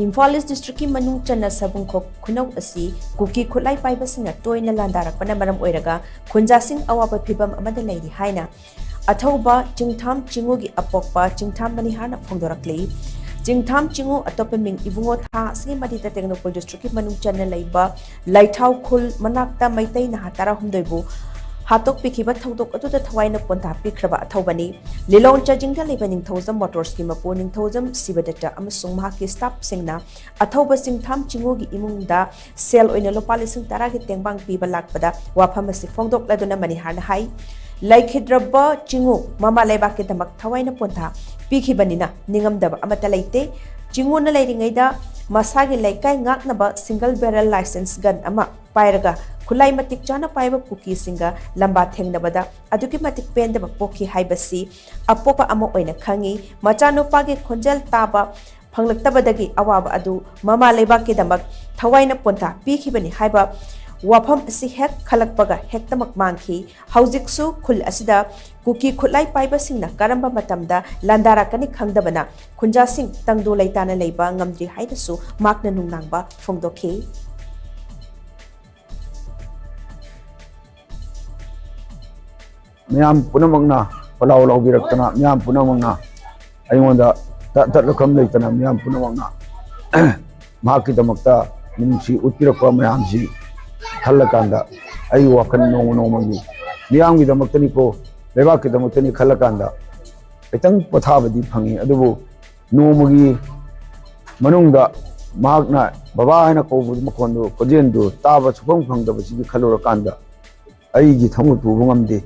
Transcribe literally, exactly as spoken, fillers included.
ꯏꯝꯐꯥꯜ ꯏꯁ ꯗꯤꯁꯇ꯭ꯔꯤꯛꯀꯤ ꯃꯅꯨꯡ ꯆꯟꯅ ꯁꯕꯨꯡꯈꯣꯛ ꯈꯨꯅꯧ ꯑꯁꯤ ꯀꯨꯀꯤ ꯈꯨꯠꯂꯥꯏ ꯄꯥꯏꯕꯁꯤꯡꯅ ꯇꯣꯏꯅ ꯂꯥꯟꯗꯥꯔꯛꯄꯅ ꯃꯔꯝ ꯑꯣꯏꯔꯒ ꯈꯨꯟꯖꯥꯁꯤꯡ ꯑꯋꯥꯕ ꯐꯤꯚꯝ ꯑꯃꯗ ꯂꯩꯔꯤ ꯍꯥꯏꯅ ꯑꯊꯧꯕ ꯆꯤꯡꯊꯥꯝ ꯆꯤꯉꯨꯒꯤ ꯑꯄꯣꯛꯄ ꯆꯤꯡꯊꯥꯝ ꯃꯅꯤꯍꯥꯔꯅ ꯐꯣꯡꯗꯣꯔꯛꯂꯤ꯫ ꯆꯤꯡꯊꯥꯝ ꯆꯤꯉꯨ ꯑꯇꯣꯞꯄ ꯃꯤꯡ ꯏꯕꯨꯡꯉꯣ ꯊꯥ ꯑꯁꯤꯒꯤ ꯃꯔꯤꯗ ꯇꯦꯡꯅꯧꯄꯜ ꯗꯤꯁꯇ꯭ꯔꯤꯛꯀꯤ ꯃꯅꯨꯡ ꯆꯟꯅ ꯂꯩꯕ ꯂꯩꯊꯥꯎ ꯈꯨꯜ ꯃꯅꯥꯛꯇ ꯃꯩꯇꯩ ꯅꯍꯥ ꯇꯔꯥꯍꯨꯝꯗꯣꯏꯕꯨ ꯍꯥꯠꯇꯣꯛꯄꯤꯈꯤꯕ ꯊꯧꯗꯣꯛ ꯑꯗꯨꯗ ꯊꯋꯥꯏꯅ ꯄꯣꯟꯊꯥ ꯄꯤꯈ꯭ꯔꯕ ꯑꯊꯧꯕꯅꯤ꯫ ꯂꯤꯂꯣꯡ ꯆꯥꯖꯤꯡꯗ ꯂꯩꯕ ꯅꯤꯡꯊꯧꯖꯝ ꯃꯣꯇꯣꯔꯁꯀꯤ ꯃꯄꯨ ꯅꯤꯡꯊꯧꯖꯝ ꯁꯤꯕꯗꯠꯇ ꯑꯃꯁꯨꯡ ꯃꯍꯥꯛꯀꯤ ꯁ꯭ꯇꯥꯐꯁꯤꯡꯅ ꯑꯊꯧꯕ ꯆꯤꯡꯊꯥꯝ ꯆꯤꯉꯨꯒꯤ ꯏꯃꯨꯡꯗ ꯁꯦꯜ ꯑꯣꯏꯅ ꯂꯨꯄꯥ ꯂꯤꯁꯤꯡ ꯇꯔꯥꯒꯤ ꯇꯦꯡꯕꯥꯡ ꯄꯤꯕ ꯂꯥꯛꯄꯗ ꯋꯥꯐꯝ ꯑꯁꯤ ꯐꯣꯡꯗꯣꯛꯂꯗꯨꯅ ꯃꯅꯤꯍꯥꯔꯅ ꯍꯥꯏ, ꯂꯩꯈꯤꯗ꯭ꯔꯕ ꯆꯤꯉꯨ ꯃꯃꯥ ꯂꯩꯕꯥꯛꯀꯤꯗꯃꯛ ꯊꯋꯥꯏꯅ ꯄꯣꯟꯊꯥ ꯄꯤꯈꯤꯕꯅꯤꯅ ꯅꯤꯡꯉꯝꯗꯕ ꯑꯃꯠꯇ ꯂꯩꯇꯦ꯫ ꯆꯤꯉꯨꯅ ꯂꯩꯔꯤꯉꯩꯗ ꯃꯁꯥꯒꯤ ꯂꯩꯀꯥꯏ ꯉꯥꯛꯅꯕ ꯁꯤꯡꯒꯜ ꯕꯦꯔꯦꯜ ꯂꯥꯏꯁꯦꯟꯁ ꯒꯟ ꯑꯃ ꯄꯥꯏꯔꯒ ꯈꯨꯠꯂꯥꯏ ꯃꯇꯤꯛ ꯆꯥꯅ ꯄꯥꯏꯕ ꯀꯨꯀꯤꯁꯤꯡꯒ ꯂꯝꯕꯥ ꯊꯦꯡꯅꯕꯗ ꯑꯗꯨꯛꯀꯤ ꯃꯇꯤꯛ ꯄꯦꯟꯗꯕ ꯄꯣꯛꯈꯤ ꯍꯥꯏꯕꯁꯤ ꯑꯄꯣꯛꯄ ꯑꯃ ꯑꯣꯏꯅ ꯈꯪꯉꯤ꯫ ꯃꯆꯥꯅꯨꯄꯥꯒꯤ ꯈꯣꯟꯖꯦꯜ ꯇꯥꯕ ꯐꯪꯂꯛꯇꯕꯗꯒꯤ ꯑꯋꯥꯕ ꯑꯗꯨ ꯃꯃꯥ ꯂꯩꯕꯥꯛꯀꯤꯗꯃꯛ ꯊꯋꯥꯏꯅ ꯄꯣꯟꯊꯥ ꯄꯤꯈꯤꯕꯅꯤ ꯍꯥꯏꯕ ꯋꯥꯐꯝ ꯑꯁꯤ ꯍꯦꯛ ꯈꯜꯂꯛꯄꯒ ꯍꯦꯛꯇꯃꯛ ꯃꯥꯡꯈꯤ꯫ ꯍꯧꯖꯤꯛꯁꯨ ꯈꯨꯜ ꯑꯁꯤꯗ ꯀꯨꯀꯤ ꯈꯨꯠꯂꯥꯏ ꯄꯥꯏꯕꯁꯤꯡꯅ ꯀꯔꯝꯕ ꯃꯇꯝꯗ ꯂꯥꯟꯗꯥꯔꯛꯀꯅꯤ ꯈꯪꯗꯕꯅ ꯈꯨꯟꯖꯥꯁꯤꯡ ꯇꯪꯗꯨ ꯂꯩꯇꯥꯅ ꯂꯩꯕ ꯉꯝꯗ꯭ꯔꯤ ꯍꯥꯏꯅꯁꯨ ꯃꯍꯥꯛꯅ ꯅꯨꯡꯅꯥꯡꯕ ꯐꯣꯡꯗꯣꯛꯈꯤ꯫ ꯃꯌꯥꯝ ꯄꯨꯝꯅꯃꯛꯅ ꯄꯂꯥꯎ ꯂꯥꯎꯕꯤꯔꯛꯇꯅ, ꯃꯌꯥꯝ ꯄꯨꯝꯅꯃꯛꯅ ꯑꯩꯉꯣꯟꯗ ꯇ- ꯇꯠꯂꯨꯈꯝ ꯂꯩꯇꯅ ꯃꯌꯥꯝ ꯄꯨꯝꯅꯃꯛꯅ ꯃꯍꯥꯛꯀꯤꯗꯃꯛꯇ ꯃꯤꯅꯨꯡꯁꯤ ꯎꯠꯄꯤꯔꯛꯄ ꯃꯌꯥꯝꯁꯤ ꯈꯜꯂꯀꯥꯟꯗ ꯑꯩꯒꯤ ꯋꯥꯈꯜ ꯅꯣꯡꯃ ꯅꯣꯡꯃꯒꯤ ꯃꯤꯌꯥꯝꯒꯤꯗꯃꯛꯇꯅꯤꯀꯣ, ꯂꯩꯕꯥꯛꯀꯤꯗꯃꯛꯇꯅꯤ ꯈꯜꯂꯀꯥꯟꯗ ꯈꯤꯇꯪ ꯄꯣꯊꯥꯕꯗꯤ ꯐꯪꯉꯤ꯫ ꯑꯗꯨꯕꯨ ꯅꯣꯡꯃꯒꯤ ꯃꯅꯨꯡꯗ ꯃꯍꯥꯛꯅ ꯕꯕꯥ ꯍꯥꯏꯅ ꯀꯧꯕ ꯃꯈꯣꯟꯗꯨ, ꯈꯣꯟꯖꯦꯜꯗꯨ ꯇꯥꯕ ꯁꯨꯐꯪ ꯐꯪꯗꯕꯁꯤꯒꯤ ꯈꯜꯂꯨꯔꯀꯥꯟꯗ ꯑꯩꯒꯤ ꯊꯃꯣꯏ ꯄꯨꯕ ꯉꯝꯗꯦ꯫